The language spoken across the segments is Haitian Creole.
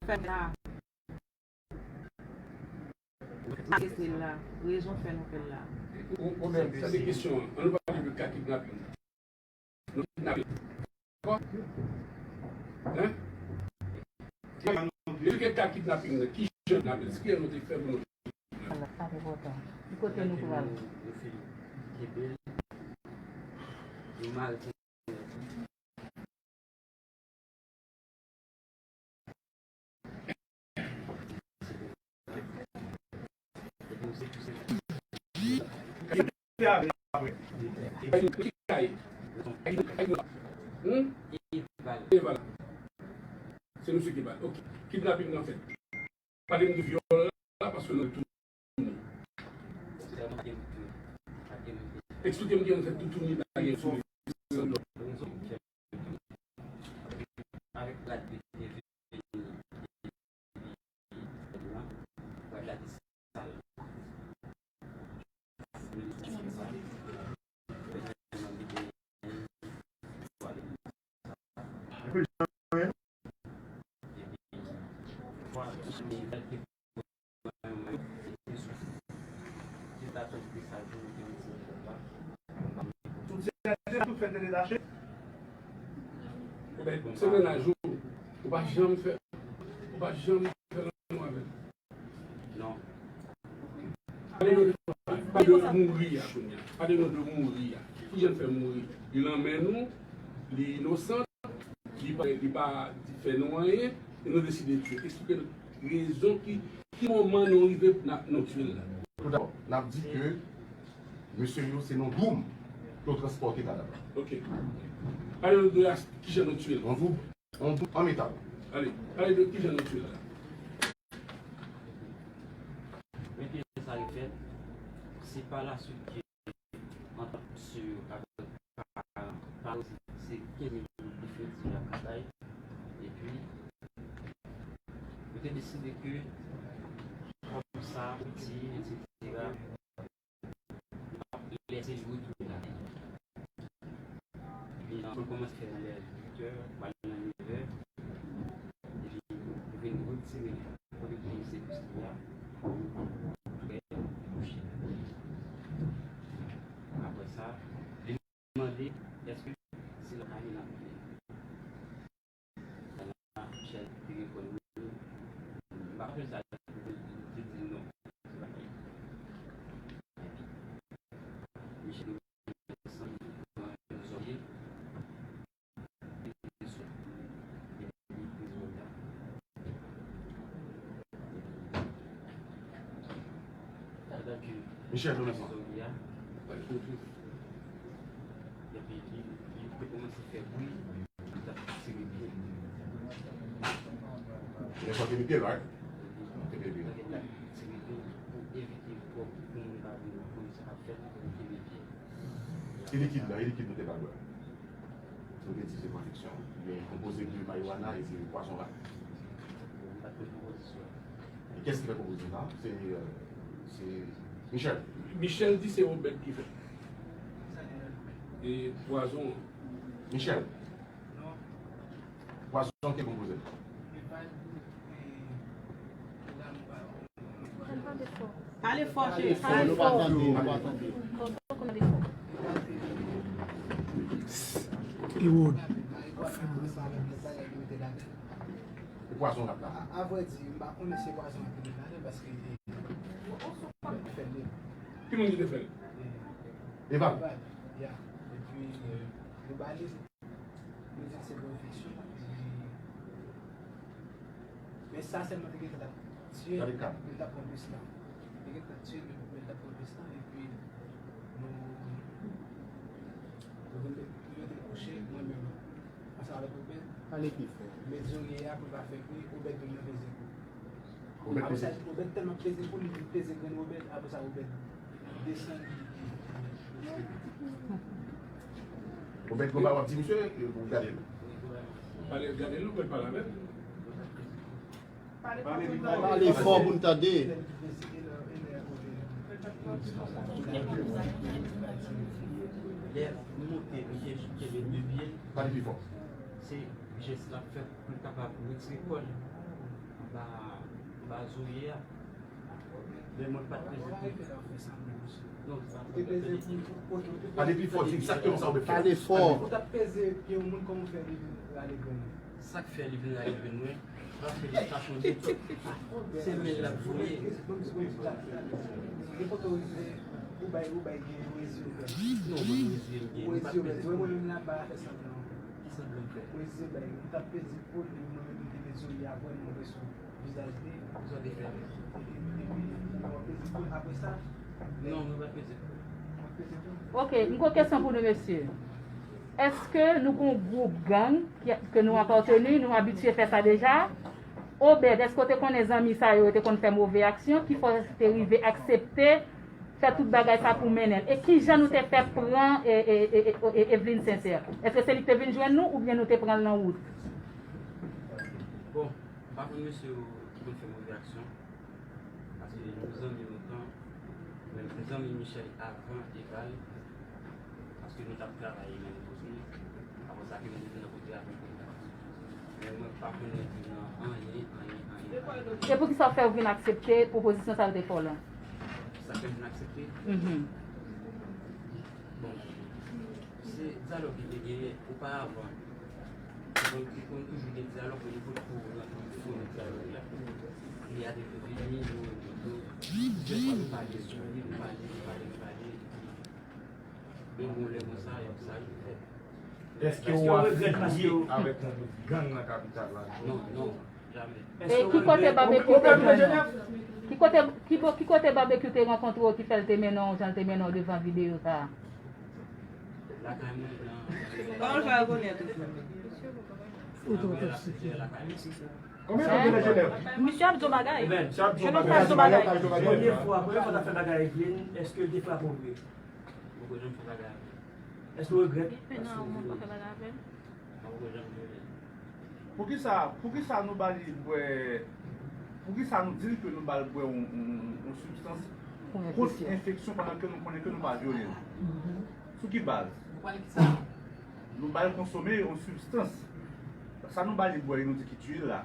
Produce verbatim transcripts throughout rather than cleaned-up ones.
fè la. Arete l la. Rezon fè nou fè l la. Ou, ou menm, tande kesyon an. An nou pale de ka kidnaping. Nou kidnape. Dakò? Hein? Ki, ki ka kidnaping nan? Ki jan kidnaping? Ki jan nou te fè pou nou kidnape? Sa te pòtan. Ki kote nou pral? Nou fin kenbe l. Nou mare Hmm? Eval. Se misye ki bal. Ok. Kidnaping nan fèt. Pale m de vyòl la, paske nou tou Eksplike m kijan w fè toutouni bagay sou Tout se tout fè te detache. Ou bay bon, se mennaj ou, ou pa janm fè, ou pa janm fè lanmou avè l. Non. Pale nou de, pale de mouri a kounye a. Pale nou de mouri a. Kijan l fè mouri? Li nan men nou, li inosan. Li pa, li pa fè nou anyen, e nou deside tiye. Eksplike nou rezon ki, ki moman nou rive n ap, nou tiye l la. Toudabò, n ap di ke mesye yo se nan dwoum yo transpòte kadavre la. Ok. Pale nou de as-, kijan nou tiye l. Yon dwoum, yon dwoum an metal. Ale, pale de kijan nou tiye l la. Men kijan sa yo fèt, se pa laswit ke ant misye yo avèk pa-, paran, se kenz mil goud li fè di lakatay. Epi, yo te deside ke kòb sa, piti, etsetera, lè se jou retounen lakay. Epi, nou kòmanse fè nan lè uit è, pral nan nevè. Epi, nou vin retire li. Kote pou misye plis li a. Apre sa, li mande, èske se lakay li n ap vini? Michel te reponn wi. M pa konn sa li te di non. Se lakay li. Michel Michel, nou menm. Epi li, li te kòmanse fè bri, li t ap tire pye. Li t ap tire pye, right? Tire pye. Li t ap tire pye pou evite pou moun pa vin konnen sa k ap fèt, li tire pye. E likid la, e likid nou te ba l bwè? Nou te di se pwoteksyon. Li konpoze de marijuana e de pwazon rat. E kès ki fè konpozisyon sa? Se, euh, se Michel. Michel di se Obed ki fè. E pwazon an. Michel. Pwazon ki konpoze. Pale fò, cheri. Pale fò. Pale fò. Li wòd. Ou pwason rap la. A, avrèdi, m pa konnen si pwason an ki te fè l, paske li fè l. Ki moun ki te fè l? Eval. Eval, ya. Epi, euh, nou ba li. Nou di l se pwofesyon, epi, men sa sèlman te gentan t ap tiye l, men l t ap pran plis tan. Te gentan tiye l, men l t ap pran plis tan, epi nou, nou te, nou te kouche, mwen menm, ansanm avèk Obed. Ale pi fò. Medyorye a pou l pa fè bri, Obed menm nan peze kou. Obed peze. Apre sa, Obed tèlman peze kou, li vin peze grenn Obed, apre sa, Obed desann. Obed gon bagay w ap di misye, ou gade l. Pale, gade l, ou pral pale avè l. Pale fò pou n tande. Lè m monte, misye kenbe de pye l. Pale pi fò. Se jès l ap fè pou l kapab retire kò l. Ba, ba Zoe a. Men mwen pa t peze pou. Non, se pa. Pale pi fò, se egzakteman sa w te fè. Pale fò. Ou t ap peze pye yon moun kòman w fè li vin rale grenn ou? Sa k fè li vin rale grenn mwen, pa felisitasyon ditou. Se men l ap voye. Bon, m sou egzakteman. Depi kote w rive, ou bay, ou bay gen yon reziye w pèdi. Non, mwen reziye m gen. Ou reziye w pèdi. Mwen menm la, m pa fè sanblan. Ki sanblan m fè? Ou reziye w bay. Ou t ap peze pou li, mwen menm m te reziye a vrèman vre sou vizaj li. Sa w te fè? Epi, ou ap peze pou l apre sa? Non, mwen pa t peze. Ou ap peze pou l? Ok, m gon kesyon pou nou mesye. Èske nou gon gwoup gang ki- ke nou apateni, nou abitye fè sa deja? Obed, èske w te konnen zanmi sa yo, yo te konn fè move aksyon, ki fè w te rive aksepte fè tout bagay sa pou mennen l? E kijan nou te fè pran e, e, e, e, e, Eveline Sincère? Èske se li ki te vin jwenn nou oubyen nou te pran l nan wout? Bon, m pa konn mesye yo ki konn fè move aksyon. Paske nou zanmi lontan. Men m te zanmi Michel avan Eval. Paske nou t ap travay menm kote. Apre sa ke nou te nan kote a menm kote. Men mwen pa konn rete nan anyen, anyen, anyen, anyen. E poukisa w fè w vin aksepte pwopozisyon sa yo te fè w lan? Sa fè m vin aksepte? Mhm. Bon, se dyalòg ki te genyen oparavan. Donk, li konn toujou gen dyalòg, men li potko rantre nan dyalòg la. Li a te vini, nou renkontre, plizyè fwa nou pale sou li, nou pale, nou pale, nou pale. Epi, yon bon lè konsa, yon sa rive fèt. Èske w afilye avèk yon gwoup gang nan kapital la? Non, non, jamè. E ki kote Babekyou te jwenn ou? Ki kote, ki, bo- ki kote Babekyou te rankontre w ki fè l te mennen w jan l te mennen w devan videyo sa a? Lakay mwen nan. Kòman l fè rekonèt ou? Nan lakay mwen. Konbyen tan w gen nan Jenèv? Misye ap di w bagay. Eben, Sa ap di w Jeune bagay, homme sa ap di w bagay. bagay. Premye fwa, premye fwa w t ap fè bagay ak Eveline, èske l te frape w vre? Mwen pa janm fè bagay avè l. Èske w regrèt? Depi nan yon moun pa fè bagay avè l. Mwen pa janm regrèt. Poukisa, poukisa nou ba li bwè, poukisa nou di l ke nou ba l bwè yon, yon, yon sibstans kont enfeksyon pandan ke nou konnen ke nou pa vyole l? Sou ki baz? Ou pale ki sa? Nou ba l konsome yon sibstans. Sa nou ba li bwè, nou di ki tye l la.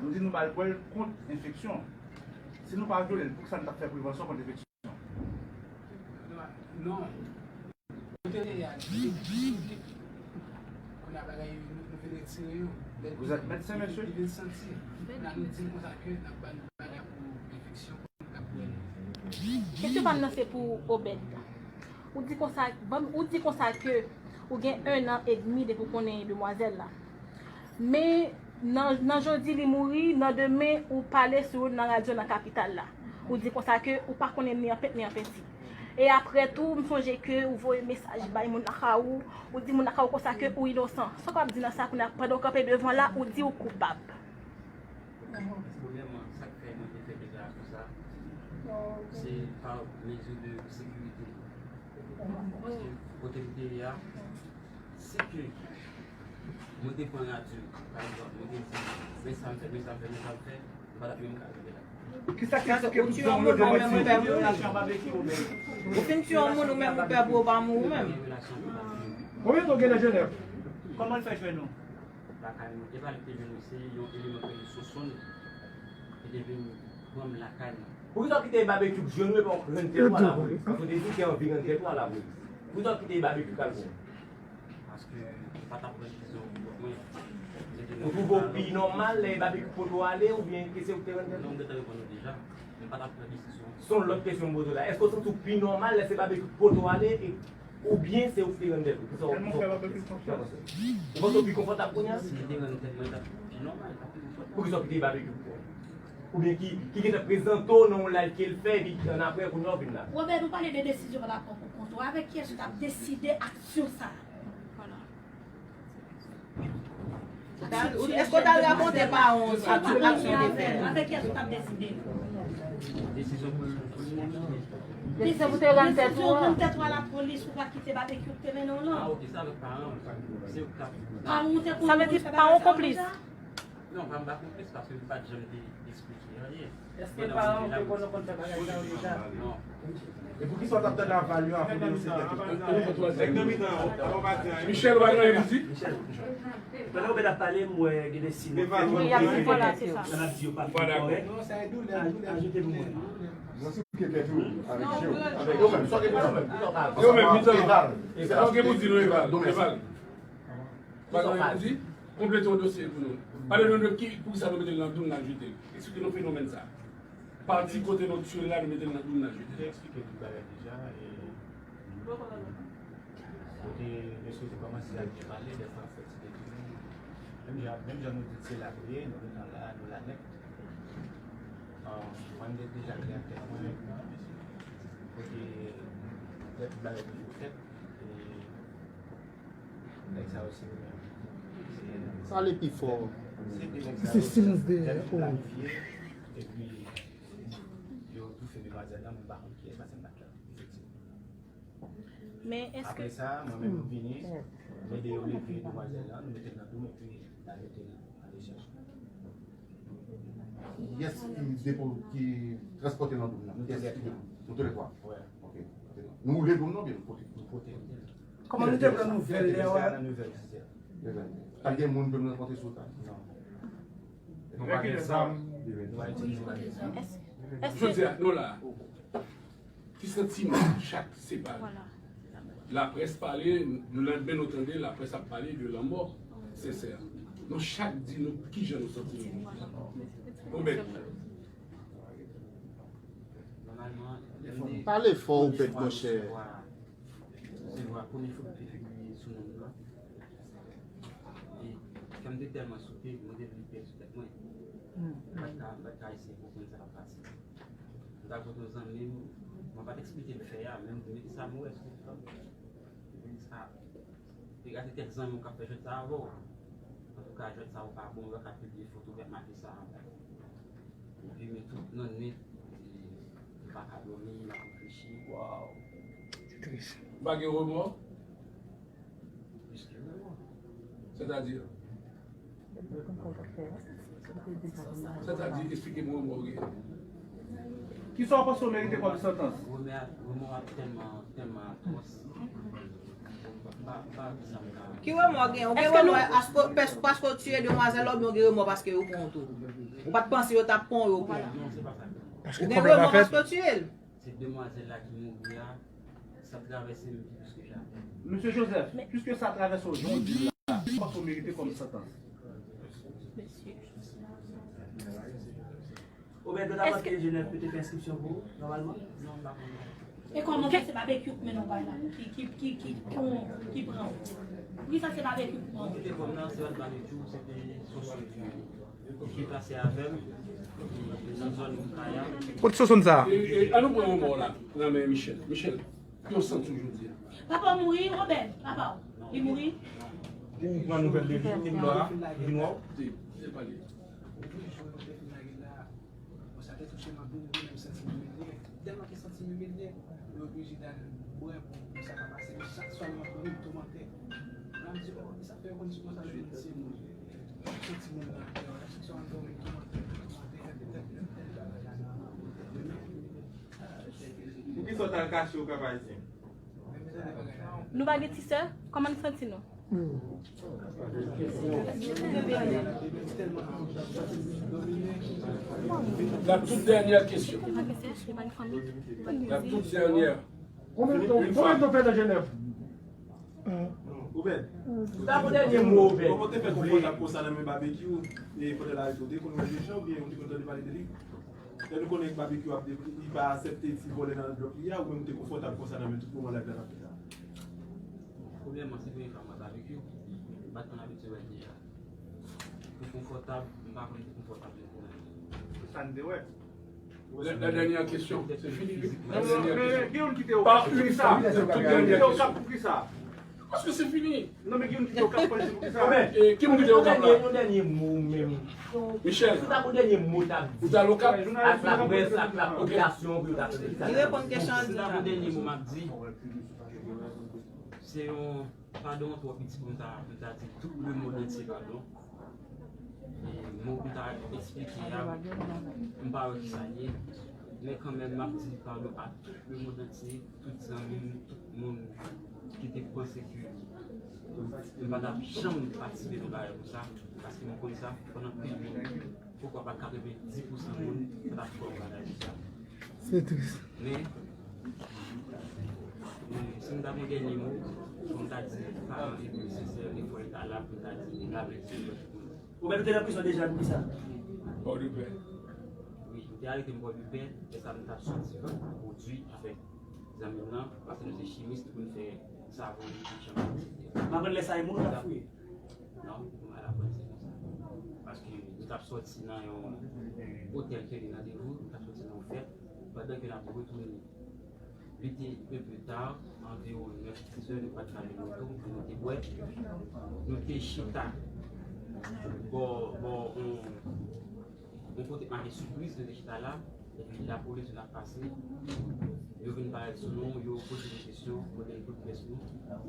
Nou di nou ba l bwè l kont enfeksyon. Si nou pa vyole l, poukisa nou t ap fè prevansyon kont enfeksyon? Non. Kote l ye a? Kounye a bagay yo, nou, nou vin retire yo. Vous êtes médecin, monsieur? Li vin santi. Kounye a nou di l konsa ke n ap ba l bagay pou enfeksyon, pou l ka pou l. Kesyon pa m nan se pou Obed. Ou di konsa, ban m- ou di konsa ke ou gen ennan edmi depi w konnen demwazèl la. Men nan, nan jodi li mouri, nan demen ou pale sou yo nan radyo nan kapital la. Ou di konsa ke ou pa konnen ni an pent ni an penti. E apre tou, m sonje ke ou voye mesaj bay moun lakay ou, ou di moun lakay ou konsa ke ou inosan. Sa w ap di nan sa kounye a, pandan w kanpe devan la, ou di ou koupab. Premyèman, sa k fè mwen te fè deklarasyon sa, se pa mezi de sekirite. Paske kote m te ye a, si ke mwen te pran radyo, pa egzanp, mwen te di, men sa m fè, men sa m fè, men sa m fè, m pa t ap menm ka rive la. Kisa ki Ou tye yon moun, ou menm ou pè pou ou. Ou fin tye yon moun, ou menm ou pè pou ou pa mouri ou menm. Gen relasyon pou pa mouri. Konbyen tan w gen nan Jenèv? Kòman l fè jwenn ou? Lakay mwen. E pa li te jwenn mwen, se yon eleman k rele Sonsonn ki te vin pran m lakay mwen. Poukisa w kite Babekyou jwenn ou epi w rann tèt ou a lapolis? Paske w te di w te anvi rann tèt ou a lapolis. Poukisa w kite Babekyou t al pran w? Paske m pa t ap pran desizyon pou kont mwen. Ou twouve w pi nòmal lè Babekyou pote w ale oubyen ke se ou ki te rann tèt ou? Non, m gentan reponn ou deja. Men m pa t ap pran desizyon. Se yon lòt kesyon m poze w la. Èske w santi w pi nòmal lè se Babekyou ki pote w ale e Oubyen se ou ki te rann tèt ou? Kisa w Tèlman fè Babekyou konfyans. Ou panse w pi konfòtab kounye a? Si m te rann tèt mwen, t ap pi nòmal, t ap pi konfòtab. Poukisa w kite Babekyou pran? Oubyen ki, ki gentan prezante w nan yon live ke l fè, epi annapre kounye a w vin la? Robert, ou pale de desizyon w t ap pran pou kont ou. Avèk kiyès ou t ap deside aksyon sa a? Èske w t al rakonte paran w sa tout aksyon w te fè? Avèk kiyès ou t ap deside? Desizyon pou l. Desizyon pou te rann tèt ou Desizyon an. Rann tèt ou a lapolis, ou pa kite Babekyou ki te mennen w Ah, lan. ok, se avèk paran m. Se yo k t ap. Paran w te Sa vle di paran w konplis. Non, pa m pa konplis paske m pa t janm te esplike anyen. Èske paran w te konn konn fè bagay sa yo deja? Non. E poukisa w t ap tande aval yo avan de yo se tèt yo? Michel, ou pa gen anyen pou di? Pandan Obed ap pale, m wè gen de siy nan fè yo. Jan n ap di yo pa fin kòrèk. Ajoute pou mwen. Mwen sou kèk tou avèk Jero. Avèk yo menm. Sa w gen pou di yo menm? Yo menm, mitan. Sa w gen pou di nou, Eval? Eval. Bagay pou di, konplete yon dosye pou nou. Pale nou de ki, poukisa nou mete l nan doum n al jete l. Eksplike nou fenomèn sa. Pati kote nou tchwe l la, nou mete l nan doum n al jete l. Mwen te eksplike tout bagay deja. E kote mesye te kòmanse ap byen pale, dèfwa fè ti detounen. Menm jan, menm jan nou di se la nou ye, nou gentan la, nou la nèt. Mwen m te deja klè ak tèt mwen kote lè tout bagay toujou fèt. E Nèg sa yo se yo menm. Pale pi fò. Se silans dèyè. Epi yo toufe demwazèl la, mwen pa konn kiyès, paske m pa t la. Efektivman. Men èske. Apre sa, mwen menm m vini, m ede yo leve demwazèl la, nou mete l nan doum epi n al mete l nan dechaj. Kiyès ki depo, ki transpòte l nan doum nan? Kiyès ki depo? Nou toulètwa. Ok. Nou woule doum nan oubyen nou pote? Nou pote. Kòman nou te pran nouvèl lè a? Nan nev è, sis è. Pa t gen moun pou nou rankontre sou wout la? Non. Nou pa gen zam. Nou pa itilize, pa gen zam. Jodi a, nou la. Ki santiman chak separe? Laprès pale, lelandemen nou tande laprès ap pale de lanmò Sensè. Nou chak di nou kijan nou santi nou jodi a. Obed. Pale fò, Obed, monchè. Se vwa premye fwa m te pibliye sou nonm nan. E kè m te tèlman sote, mwen te vle pèdi tèt mwen. M pa t ka, m pa t ka eseye konprann sa k ap pase. M t al kote yon zanmi m, mwen pa t eksplike l fè a, men m di, men sa m wè sou ekran. Men sa, te gade kèk zanmi w k ap fè jwèt sa avè w. Antouka, jwèt sa ou pa bon, ou pa ka pibliye foto w k ap mache sa. Epi men tout nan nèt, li pa ka dòmi, l ap reflechi. Waw. Ou pa gen remò? Sètadi? Sètadi, eksplike m remò w gen. Kisa w panse w merite kòm santans? Remò a tèlman, tèlman atwòs. Ki remò w gen? Ou gen remò paske w tiye demwazèl la oubyen w gen remò paske yo pran w tou? Ou pa t panse yo t ap pran w, yo pran w? Ou gen remò paske w tiye l? Se demwazèl la ki mouri a, sa travèse m pi plis ke jamè. Mesye Joseph, piske sa travèse w jodi a, kisa w merite kòm santans? Obed, nou ta panse Jenèf te fè enskripsyon pou ou, nòmalman? Non, m pa konnen. E kòman fè se babekyou k mennen w bay la? Ki, ki, ki, ki, ki pran w? Poukisa se babekyou k pran w? Mwen kite kòm nan, se pa t babekyou, se te sosyo ki, ki deplase avè m, ki nan zòn Kaya. Kot sosonn sa? E, e, an nou pran yon mò la, nan men Michel. Michel, ki w santi w jodi a? Papa w mouri, Obed, papa w. Li mouri. Ou pran nouvèl de li, li vin wè w? Li vin wè w? Di, di, pale. Bon, sa te touche m anpil, mwen menm santi m imilye. Tèlman ke santi m imilye, mwen oblije t al bwè pou, pou sa pa pase. Men chak swa m dòmi, m toumante. Mwen ap di, oh, kisa fè yo konn di konsa, yo konn se moun. Tout timoun nan kè yo, chak swa m dòmi, m toumante, m toumante, fè petèt, petèt, petèt. Poukisa w t al kache w Kap Ayisyen? Nou pa gen ti sè? Kòman n santi nou? La toute dernière question. La toute dernière. Konbyen tan w fè nan Jenèf? Obed. Sa pou dènye mo, Obed. Kòman w te fè konfòtab konsa nan men Babekyou? E pandan l arete w, te konn wè deja oubyen ou te konn tande pale de li? Lè nou konnen Babekyou ap de, li pa aksepte ti vòlè nan blòk li a, ou menm ou te konfòtab konsa nan men tout moman live la n ap fè a? Premyèman, se premye fwa m wè Babekyou. M pa t konn abitye wè l deja. Pou konfòtab, m pa konn pou konfòtab li pou mwen. Se sa n te wè. La, la dènyè kesyon, se fini, wi. La dènyè kesyon. Pa yon fwa, tout dènyè kesyon. Paske se fini. Non, men gen yon ki te Okap, pa di pou ki sa. Ki moun ki te Okap la? Yon dènye mo menm. Michel. Si w ta pou dènye mo w t ap di. Ou t al Okap? Ak laprès, ak lapopilasyon pou yo ta tande sa. Li reponn kesyon an. Si w ta pou dènye mo m ap di, se yon padon twò piti pou m ta, pou m ta di tout lemond antye padon. E m eksplike a, m pa wè kisa l ye, men kanmenm m ap di padon a tout lemonn antye, tout zanmi m, tout moun ki te panse ke m pa t ap janm patisipe nan bagay konsa, paske m konn sa, pandan anpil moun, poukwa pa katrevenndis pousan moun, sa t ap fè yon bagay konsa. Se tris. Men, men, si m ta gen yon dènye mo, fò m ta di paran epi sè Sèl, e fò l ta la pou l ta di, la mèsi. Ou menm te nan prizon deja, pou kisa? Pòdepè. Wi, yo te arete m Pòdepè, lè sa m t ap sòti pwodui avèk zanmi m nan, paske nou se chimis, nou konn fè savon epi chanpay. M aprann lè sa e moun ou t ap fouye? Non, m al aprann se konsa. Paske nou t ap sòti nan yon otèl ke li nan Devou, nou t ap sòti nan yon fèt, pandan ke n ap retounen. Li te enpe ta, anviwon nèf, dis è, nou pa t ka jwenn moto, nou te bwè. Nou te chita bò, bò, yon, yon kote k make Sipriz, nou te chita la. Epi lapolis vin ap pase. Yo vin parèt sou nou, yo poze nou kesyon, mande n kote pyès nou.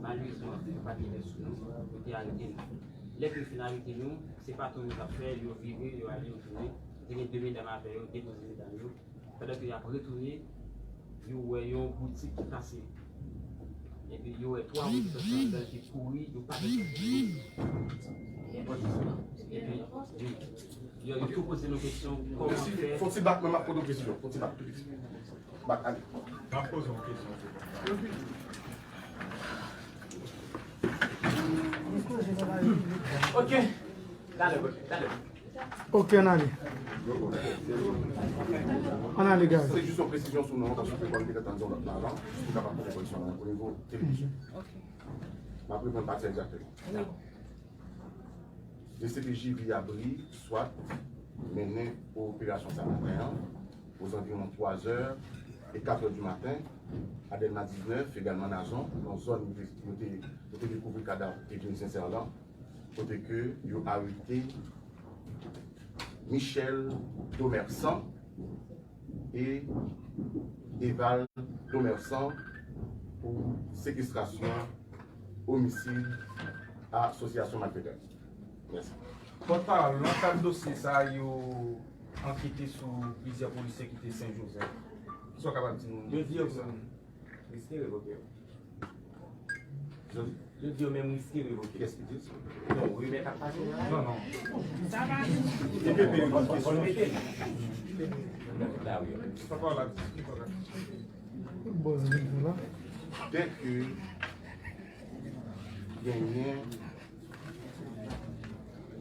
Malerezman, yo pa t gen pyès sou nou, yo te arete nou. Lè ke yo fin arete nou, se patwon yo t ap fè, yo vire, yo ale, yo tounen. Te gen de medam avè yo, depoze medam yo. Pandan ke y ap retounen, yo wè yon boutik ki kase. Epi yo wè twa moun ki sòti anndan ki kouri, yo pa t wè. Epi, wi. Yo, yo tou poze nou kesyon, kòman fè? Fon ti bak, mwen m ap poze yon kesyon. Fon ti bak, tou piti. Bak, ale. M ap poze yon kesyon. Ok. Talè, talè. Ok, ann ale. Ann ale, guys. Se jis yon presizyon sou non an, paske kòm m te gentan di yon lòt non avan, jis pou kapab poze kesyon nan yon nivo televizyon. M ap reponn pati egzakteman. D C P J Viyabri, swat, mennen operasyon sa maten an, ozanviwon twa zè e kat è di maten, a Dèlma diznèf, egalman Nazon, nan zòn nou te, nou te, nou te dekouvri kadav Edwin Sincère lan, kote ke yo arete Michel Domersan e Eval Domersan pou sekestrasyon, omisid, asosyasyon malfetè. Mèsi. Pòtpawòl, nan kad dosye sa a, yo ankete sou plizyè polisye ki te Sen Jozèf. Kisa w kapab di nou? Yo di yo menm riske revoke yo. Yo di yo menm riske revoke. Kiyès ki di sa? Bon, rimè k ap pase la. Non, non. Sa va. Li pete yon kesyon. Li pete. Sa pa la. Bòz vin pou la. Dèke genyen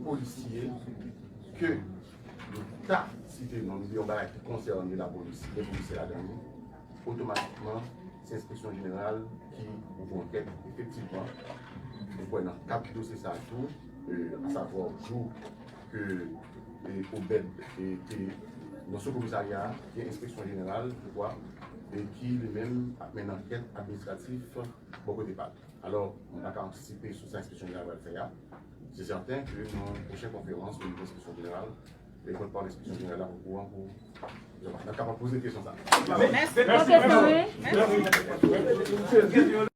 polisye ke nou ta site non, nou di yon bagay ki konsène lapolis, gen polisye ladan li, otomatikman, se enspeksyon jeneral ki ouvri ankèt. Efektivman, nou kwè nan kad dosye sa a tou, e, asavwa jou ke, e, Obed, e, te nan sou komisarya a, gen enspeksyon jeneral, je crois, e ki li menm ap mennen ankèt administratif bò kote pa l. Alò, mwen pa ka antisipe sou sa enspeksyon jeneral pral fè a. Se sèten ke nan pwochen konferans o nivo enspeksyon jeneral, e pòtpawòl enspeksyon jeneral la okouran pou n ap kapab poze kesyon sa a. Mèsi. Mèsi.